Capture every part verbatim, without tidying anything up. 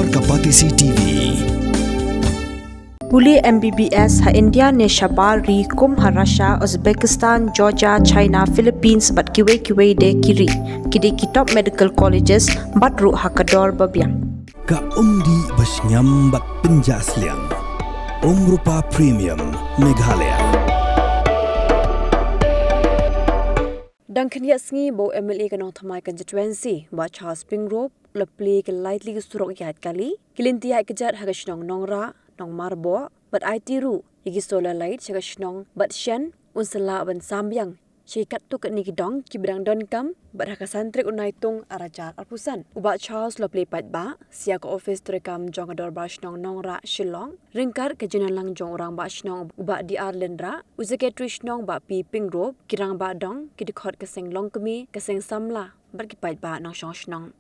Kapatisi T V. Pule M B B S ha India ne shabar ri kum ha Russia, Uzbekistan, Georgia, China, Philippines bad kiwei kiwei de ki ri. Ki dei ki top medical colleges bad ruh ha ka dor ba biang. Ka umdih ba shngiam bad pynjah sliang. Umrupa Premium Meghalaya. Dang khyndiat sngi ba u M L A ka Nongthymmai Constituency, Bah Charles Pyngrope, u la plie ïa ki lai tylli ki surok ïaid kali, ki lynti ïaid kjat ha ka shnong Nongrah, Nongmarboh, bad aiti ruh ïa ki solar light sha ka shnong, bad shen un sa lah ban sam biang sha ki katto katne ki dong kiba dang donkam, bad ha ka san tarik u Naitung ar hajar arphew san, u Bah Charles u la plie paidbah sha ka ophis treikam jong ka Dorbar Shnong Nongrah, Shillong, ryngkat ka jingïalang jong u Rangbah Shnong u Bah D R Lyngdoh, u Secretary Shnong Bah P Pyngrope, ki rangbah dong, ki dkhot ka seng longkmie, ka seng samla bad ki paidbah nongshong shnong.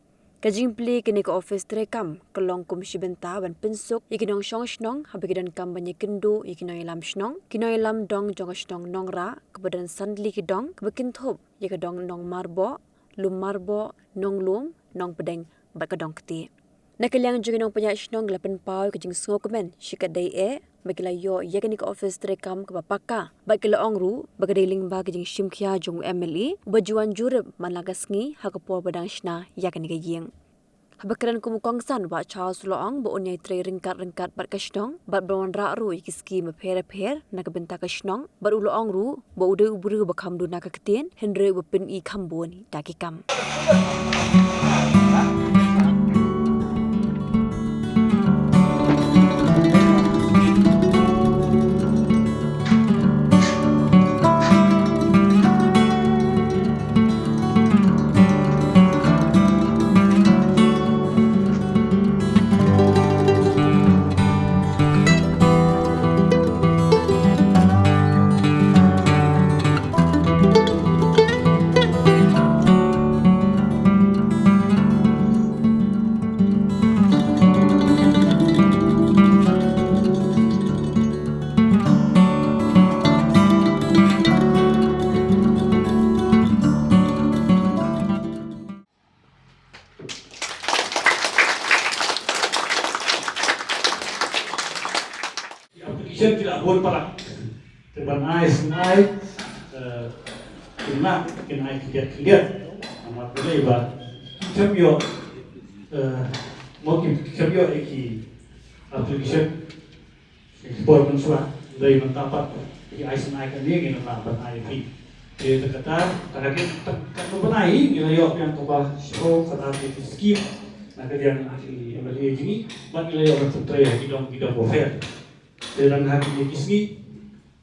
Ka jingplie kane ka ophis treikam ka long kum shi bynta ban pynsuk ïa ki nongshong shnong haba ki donkam ban ïakynduh ïa ki nongïalam shnong, ki nongïalam dong jong ka shnong Nongrah kaba don san tylli ki dong, kaba kynthup ïa ka dong Nongmarboh, Lummarboh, Nonglum, Nongpdeng bad ka Dongktieh. Na ka liang jong ki nongpynïaid shnong ki la pynpaw ïa ka jingsngewkmen shikatdei eh ba ki la ïoh ïa kane ka ophis treikam kaba paka, bad ki la ong ruh ba ka dei lyngba ka jingshimkhia jong u M L A uba ju wan jurip man la ka sngi ha ka por ba dang shna ïa kane ka ïing. Haba kren kum u kongsan, Bah Charles u la ong ba un ïai trei ryngkat ryngkat bad ka shnong bad ban wanrah ruh ïa ki skim bapher bapher na ka bynta ka shnong, bad u la ong ruh ba u dei u briew ba kham duna ka ktien, hynrei uba pyni kham bun da ki kam. Application ki la bun palat. Te ban ai sngewbha, eh, kin lah, kin ai khyndiat khyndiat. Namar balei ba kim ïoh, eh, mo kim, kim ïoh ïa ki application. Ki por mynshuwa, dei mynta pat ki ai sngewbha kane, ngin nang ban ai phi. Te kata, kata ki, kata ban ai, ngi la ïoh biang kaba shiphew khatar ki skim na ka liang ki M L A jong ngi, bad ngi la ïoh ban pyntrei ha ki dong, ki dong bapher. Te dang ha kine ki sngi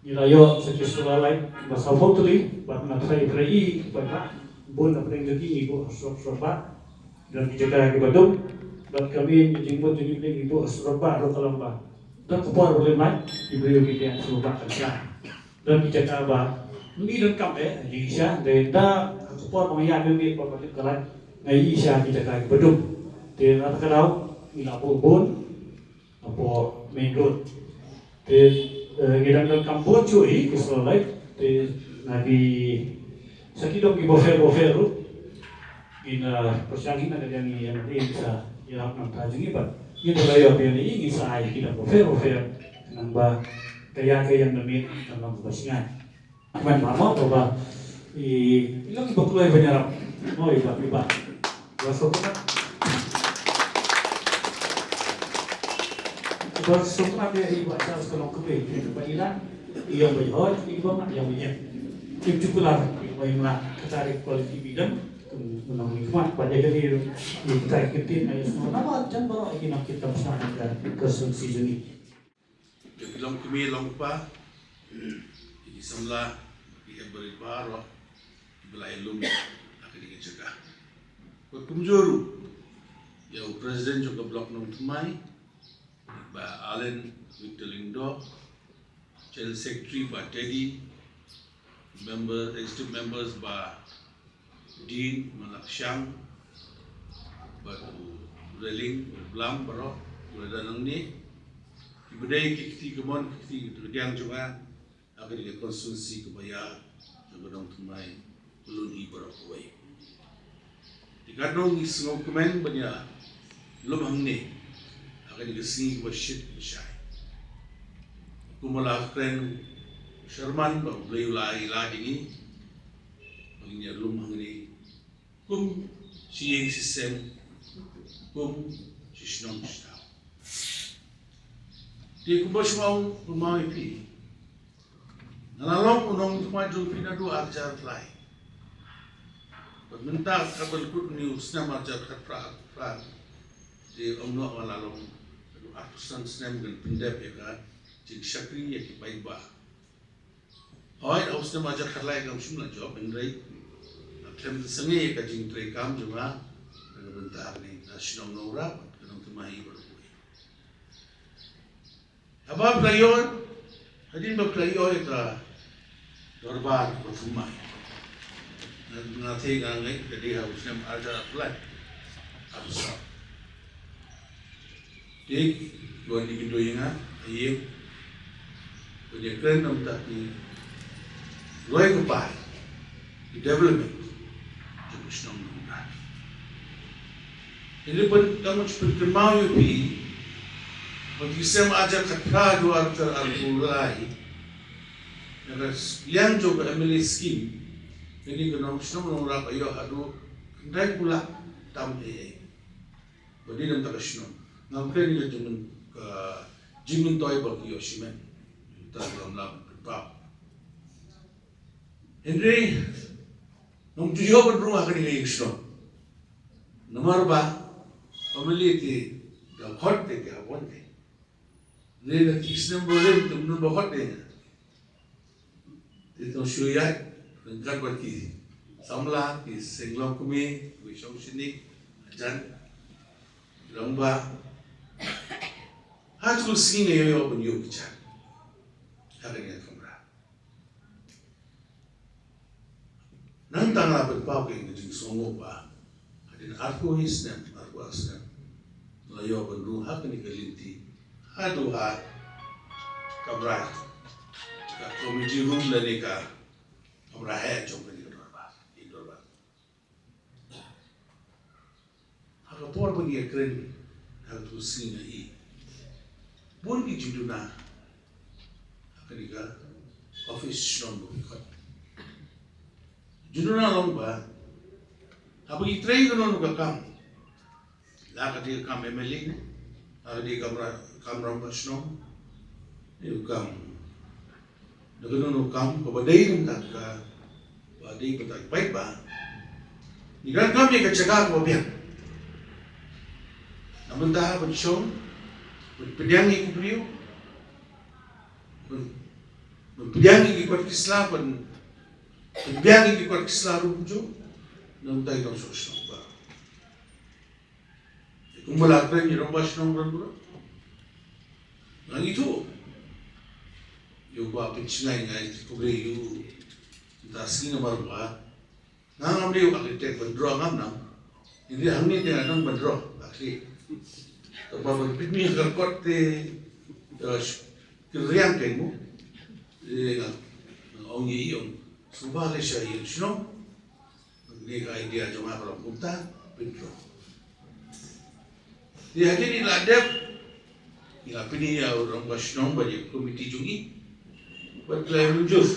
ngi la ïoh sa ki solar light ba sawphew tylli, bad nga tharai, tharai i ba ka bun na pdeng jong ki ngi buh ha surok, surok bah. Don ki jaka kiba dum, bad ka mih jingmut jingim ngi buh ha surok bah ruh ka long ba don ka por ba lim lait, ki briew ki tieng surok bah kan sha. Don ki jaka ba ngi donkam eh, ngi sha, dei da ka por ba nga ïa ngi ba ka lait, nga ïa sha ki jaka kiba dum. Te na ka daw ngi la buh bun hapoh main road. Te, eh, ngi dang donkam bun shuh hi ki solar light. Te na ki, sa ki dong kiba pher ba pher ruh, ngin, eh, pyrshang hi na ka liang ngi ïa, ngi sa ïarap na ka bynta jong ngi bad ngi da la ïoh biang hi, ngi sa ai ki dong ba pher ba pher, khnang ba ka ïa ka ïa na miet kan long kaba shngaiñ. Kmen ba mo, ba ba i, i long ba kloi ba ïarap. Mo, i ba, i ba. Ba sngewtynnat. Ba sngewtynnat ïa i Bah Charles ka long kmie ba i la, i ïong ba i hoi, i ba ma ïong ba i ïeng. Kim ju kular ba i ma, kata dei quality ba i don. Kum u nongmihkhmat ba ïa kane ruh i kata i kyntien, ai sngewtynnat ba jan baroh i nongkit kam shna ka, ka sngewsih jong i. Ïa ki longkmie longkpa, ïa ki samla, ïa ki hep barit baroh kiba la ïalum ha kane ka jaka. Bad kumjuh ruh ïa u President jong ka Block Nongthymmai, Bah Allen Victor Lyngdoh, General Secretary Bah Teddy, member, executive members Bah Dean Malakshang, bad u Reling, u Blam baroh, u la dang nangne. Kiba dei ki kti kamon, ki kti ki kti jong nga ha kane ka constituency kaba ïa jong ka Nongthymmai Khlun hi baroh kawei. Te katno ngi sngewkmen ban ïa lum hangne. Kane ka sngi kaba shit ba shai. Kumba la kren u Sherman ba U Blei u la ai lad ïa ngi ba ngin ïalum hangne kum shi ïing shi sem, kum shi shnong shi thaw. Te kumba shu ong, kumba ong ïa phi, nga la long u nongthymmai jong phi naduh arhajar lai. Bad mynta ka ban kut une u snem arhajar khatphra, khatphra. Te ong noh nga la long naduh arphew san snem, ngan pyndep ïa ka jingshakri ïa ki paidbah. Hooid, ha u snem arhajar khatlai kam shym la jop, hynrei nga khlem sangeh ïa ka jingtrei kam jong nga na ka bynta kane ka shnong Nongrah bad ka nongthymmai hi baroh kawei. Haba phi la ïoh, hadien ba phi la ïoh ïa ka dorbar bathymmai, nga, nga thei nga ngeit ka dei ha u snem arhajar arphew lai, arphew saw. Te ki wan ki kyntu ïa nga ha ïing ban ïakren na ka bynta ki roi ka pai, ki development jong ka shnong Nongrah. Te lei ban, tang ban pynkynmaw ïa phi, ha u snem arhajar khatphra haduh arhajar arphew lai, na ka liang jong ka M L A scheme, kane ka nong, shnong Nongrah ka ïoh haduh khyndai phew lak tam eiei. Ba dei na ka bynta ka shnong. Ngam kren ïa ka jingmyn, ka jingmyntoi ba ki ïoh shimet. Tang ngam lah ban pynpaw. Hynrei ngam ju ïoh ban rung ha kane ka ïing shnong. Namar ba family te da khot te, ki hapdeng te. Hynrei la ki snem ba rim te, ym don ba khot te. Te to shu ïaid ryngkat bad ki samla, ki seng longkmie, ki shong shini, hajan, rangbah. Ha katu ka sngi nga ïoh, ïoh ban ïoh ki jait ha kane ka kamra. Nangta nga la pynpaw ïa ka jingsngewnguh ba hadien arphew snem, arphew snem, nga la ïoh ban rung ha kane ka lynti haduh ha kamra, ka committee room lane ka kamra heh jong kane ka dorbar, ïing dorbar. Ha ka por ba ngi ïakren ha katu ka sngi nga ïohi bun ki jingduna ha kane ka office shnong ba ngi khot. Jingduna long ba haba ngi trei kano kano ka kam, la ka dei ka kam M L A, la ka dei ka kam ra-, kam rangbah shnong, ne ka kam na kano kano ka kam kaba dei na ka bynta ka, ba dei bynta ki paidbah, ngi donkam ïa ka jaka kaba biang. Na bynta ban shong, ban pdiang ïa ki briew, ban, ban pdiang ïa ki kot ki sla, ban, ban pdiang ïa ki kot ki sla ruh kumjuh, na bynta ki kam shong shnong ba. Kumba la kren ïa u rangbah shnong baroh baroh. Nga ngeit ïa u Bah Pynshngaiñ, nga khublei ïa u. Mynta sngi namar ba nga ngam dei u architect ban draw, ngam nang. Hynrei hangne te nga nang ban draw, actually. Kaba ban pynmih ha ka kot te, eh, sh-, kynriang kein mo. Eh, nga, nga ong ïa i, ong, sngewbha leit sha ïing shnong. Kane ka idea jong nga ka long kumta, pyntrong. Te hadien ba la dep, ngi la pyni ïa u rangbah shnong bad ïa ka komiti jong ngi. Bad ki la mynjur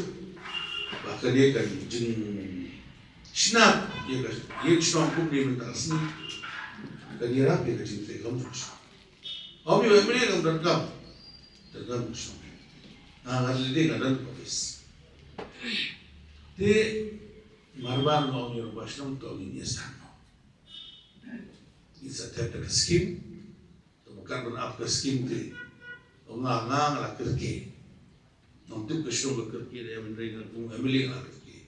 ba kane kan jingshna ïa ka ïing shnong kumne mynta ka sngi, kan ïarap ïa ka jingtrei kam jong shnong. Ym ïoh, ym ïoh, ym donkam. Donkam shnong. Nga, nga lade nga don office. Te marba nga ong ïa u rangbah shnong, to ngin ïa sdang noh. Ngin sa thep da ka skim. To ba kat ban ap ka skim te, ong nga, nga, nga la kyrkieh. Nongtip ka shnong ka kyrkieh, da ïa mynrei nga kum M L A nga la kyrkieh.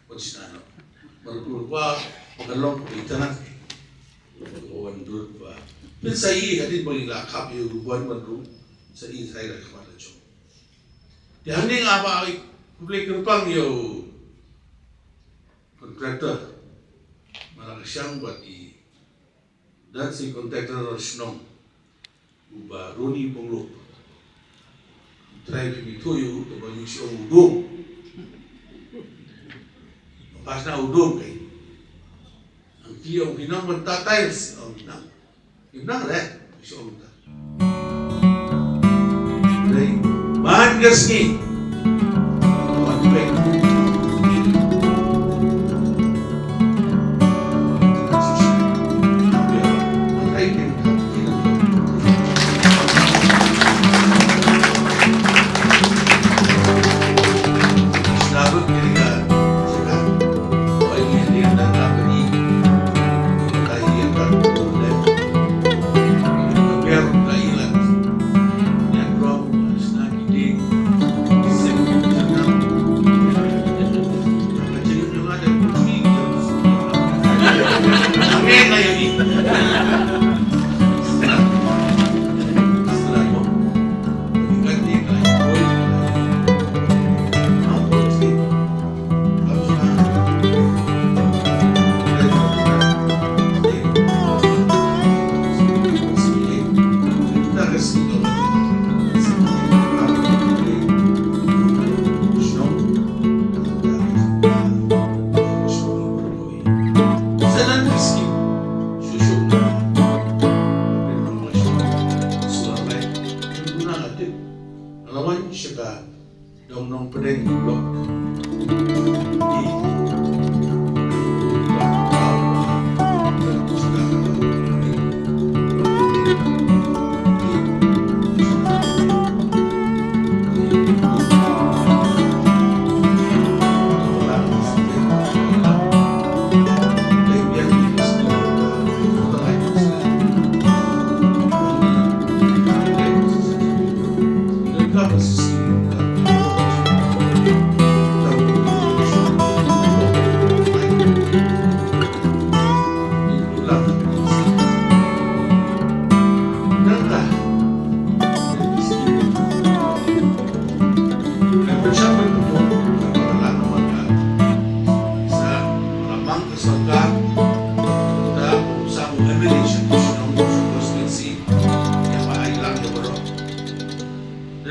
Wat shna noh. Mar kumba ka long ka itynnad. Ka wan dur ba pynsa ïa, hadien ba ngi la khap ïa u Bah Wan Wan Rum, sa ïa sa ïa la khmat la jong. Te hangne nga ba ai khublei kyrpang ïa u contractor, ma la ka shang bad i dan si contractor shnong, u Bah Roni Pyngrope. Trai phi mih thuh ïa u, te ba ngi shu ong u dum. Ba shna u dum kai. Ang ki ong phi nang ban ta tiles, ong phi nang. Phi nang re, shu ong ta. Yes, me. Dong Nongpdeng Block.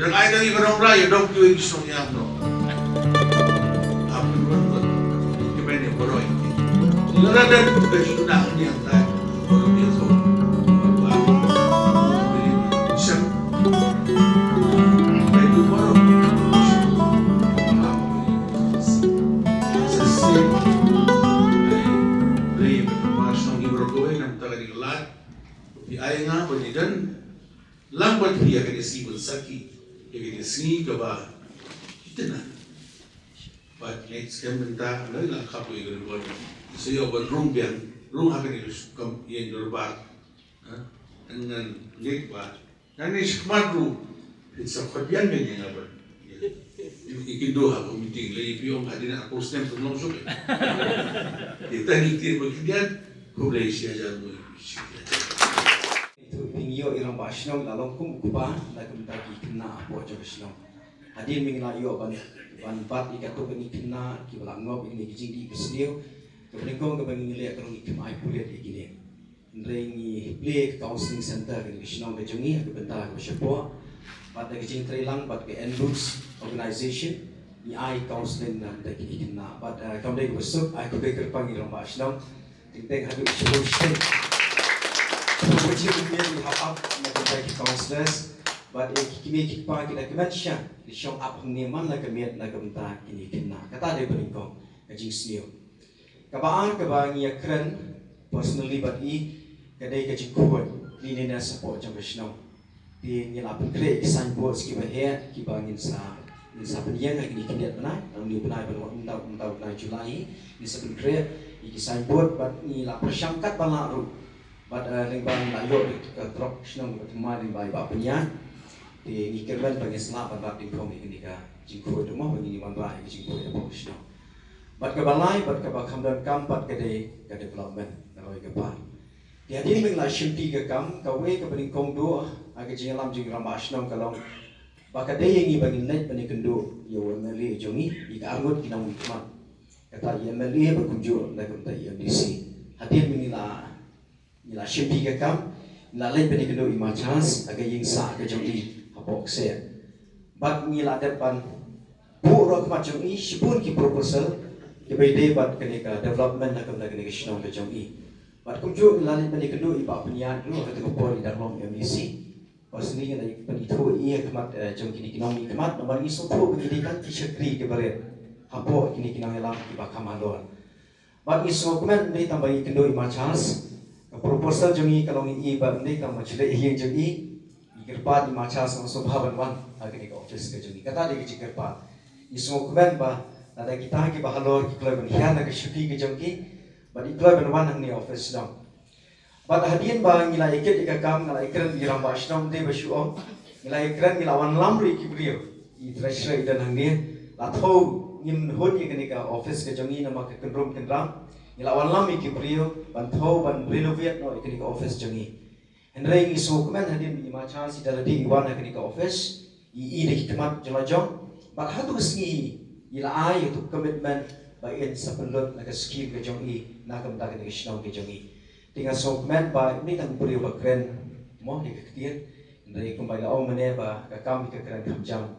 Dang ai dang ïa ka nongrwai ïa dong kiwei ki shnong ïa no. Ap ki ruan ruan. Ki mane boroi. Ïa la dang ka jingkuna hangne hangtai. Boroi ïa so. Ba. Shem. Ba ïa boroi. Sa shem. Ba ïa shnong ïa boroi kawei namar ka dei ka lad. Phi ai nga ba ngi don. Lang bad phi ïa kane ka sngi ban sakhi ïa kane ka sngi kaba itynnad. Bad ngi skhem mynta ngi la khap ïa kane ka bor. Sa ïoh ban rung biang, rung ha kane ka kam ïa dorbar. Ha? Ngan ngeit ba ngan ïa shikmat ruh. Phin sa khot biang ïa nga ban ïa kynduh ha ka meeting. Lei phi ong hadien arphew snem sa long shuh. Ïa tang ïa kti ba khyndiat. Khublei shi hajar nguh shi hajar. Itu phi ngi ïoh i rangbah shnong la long kum u kpa na ka bynta ki khynnah hapoh jong ka shnong. Hadien ba ngi la ïoh ban, ban bat ïa katto katne ki khynnah kiba la ngop ïa kine ki jingdih basniew, kaba nyngkong kaba ngi leh ka long ngi kynmaw ai pulit ïa kine. Hynrei ngi plie ka counselling center kane ka shnong ka jong ngi ha ka bynta kaba shapoh. Bad da ka jingtreilang bad ka N-ROOTS organization ngi ai counselling na ka bynta kine ki khynnah. Bad, eh, kam dei kaba suk, ai khublei kyrpang ïa i rangbah shnong. Teng teng haduh shibun shiteng. Shibun bajie mynmiet ngi hap ap na ka bynta ki counsellors. Bad ïa ki kmie ki kpa ki da kmen sha, ki shong ap hangne man la ka miet na ka bynta kine ki khynnah. Kata dei ba nyngkong ka jingsniew. Kaba ar kaba ngi ïa kren personally bad i ka dei ka jingkhuid cleanliness hapoh jong ka shnong. Te ngi la pynkhreh ki signboards kiba heh kiba ngin sa, ngin sa pynïeng ha kine ki khyndiat bnai, ha une u bnai ban wan, mynta, mynta u bnai July hi, ngin sa pynkhreh ïa ki signboard bad ngi la pyrshang katba lah ruh. Bad, eh, lyngba ngi la ïoh ïa ka trok shnong kaba thymmai lyngba i Bah Pynïaid. Te ngi kyrmen ba ngin sa lah ban bat nyngkong ïa kane ka jingkhuid ruh mo, ba ngin ïa wanrah ïa ka jingkhuid hapoh ka shnong. Bad kaba lai, bad kaba kham donkam pat ka dei ka development na ka roi ka par. Te hadien ba ngi la shimti ka kam, kawei kaba nyngkong duh ha ka jingïalam jong i rangbah shnong ka long ba ka dei ïa ngi ba ngin leit ban ïakynduh ïa u M L A jong ngi, ïa ka arngut ki nongmihkhmat. Kata i M L A bad kumjuh na ka bynta i M D C. Hadien ba ngi la, ngi la shimti ka kam, ngi la leit ban ïakynduh i Marchas ha ka ïing sah ka jong i hapoh Kseh. Bad ngi la dep ban buh ruh ha khmat jong i shibun ki proposal kiba ïadei bad kane ka development na ka bynta kane ka shnong ka jong i. Bad kumjuh ngi la leit ban ïakynduh i Bah Pynïaid ruh ha kata ka por i dang long M D C. Personally ngi la pynithuh ïa khmat, eh, jong kine ki nongmihkhmat, namar ngi sngewthuh ba ngi dei tang ki shakri kiba rit hapoh kine ki nongïalam kiba kham halor. Bad ngi sngewkmen ym dei tang ba ngi kynduh ïa i Ma Charles. Ka proposal jong ngi ka long ïa i ba ym dei tang ba shu leit ha ïing jong i. Ngi kyrpad ïa i Ma Charles, nga sngewbha ban wan ha kane ka office ka jong ngi. Kata dei ka jingkyrpad. Ngi sngewkmen ba lada kita kiba halor ki kloi ban hiar na ka shuki ka jong ki, bad ki kloi ban wan hangne ha office shnong. Bad hadien ba ngi la ïakit ïa ka kam, nga la ïakren ïa i Rangbah Shnong, ym dei ba shu ong. Ngi la ïakren, ngi la wanlam ruh ïa ki briew. I treasurer i don hangne. La thew ngim hun ïa kane ka office ka jong ngi namar ka kynrum kynram. Ngi la wanlam ïa ki briew ban thew, ban renovate noh ïa kane ka office jong ngi. Hynrei ngi sngewkmen hadien ba i Ma Charles i da lade i wan ha kane ka office, i ïohi da ki khmat jong la jong. Bad ha tu ka sngi i la ai ïa tu ka commitment ba in sa pynlut na ka skim ka jong i na ka bynta kane ka shnong ka jong i. Te nga sngewkmen ba ym dei tang u briew ba kren mo ïa ka ktien, hynrei kumba i la ong mynne ba ka kam i ka kren kham jam.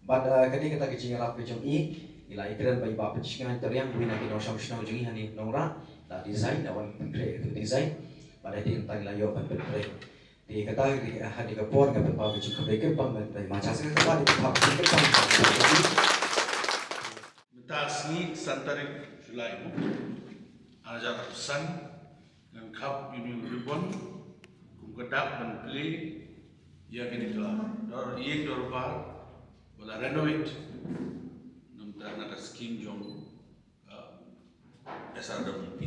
Bad, eh, ka dei kata ka jingïarap ka jong i, i la ïakren bad i Bah Pynshngain Tariang, uwei na ki nongshong shnong jong ngi hangne Nongrah, la design, la wan pyntrei kata ka design. Bad hadien nangta ngi la ïoh ban pyntrei. Te kata ka dei, eh, ha kane ka por nga pynpaw ka jingkhublei kyrpang ban pyntrei. Ma Charles, kata ka dei ka jingkyrpang. Mynta sngi san tarik July, no? Ar hajar arphew san, ngan khap ïa une u ribbon kum ka dak ban plie ïa kane ka dor, ïing dorbar ba la renovate na ka, na ka skim jong, uh, S R W P.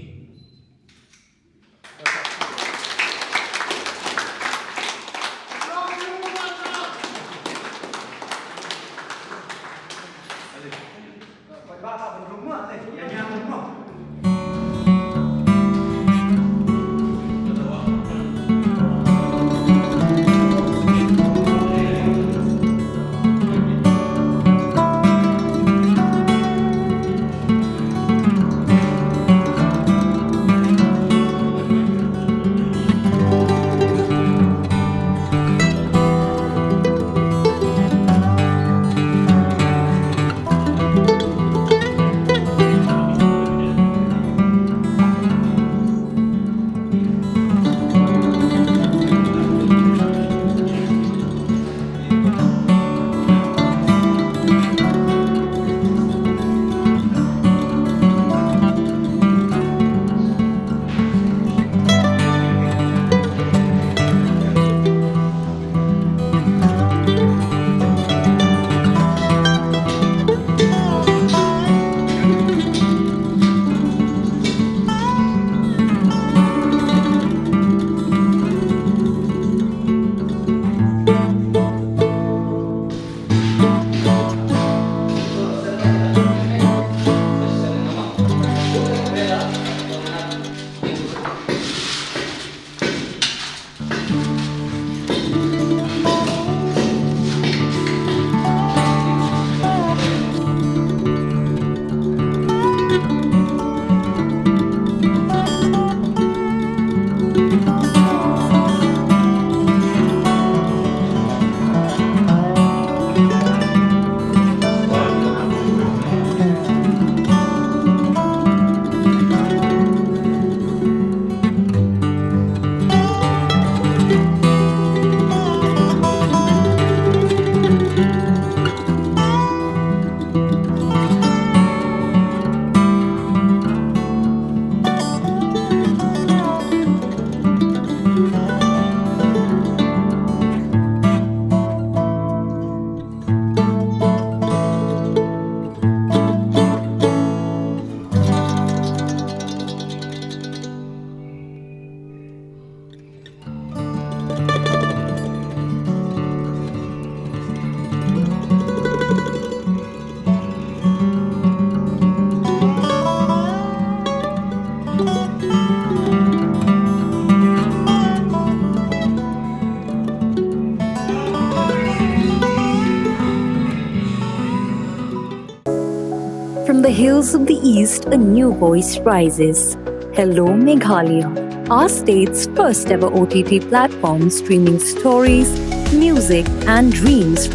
From the hills of the East, a new voice rises. Hello, Meghalaya, our state's first ever O T T platform streaming stories, music, and dreams.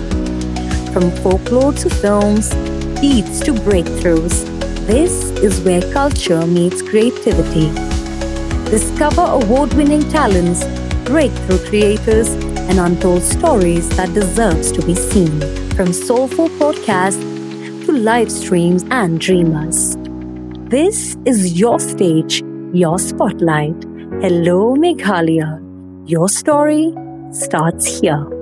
From folklore to films, beats to breakthroughs, this is where culture meets creativity. Discover award winning talents, breakthrough creators, and untold stories that deserves to be seen. From soulful podcasts to live streams and dreamers. This is your stage, your spotlight. Hello, Meghalaya. Your story starts here.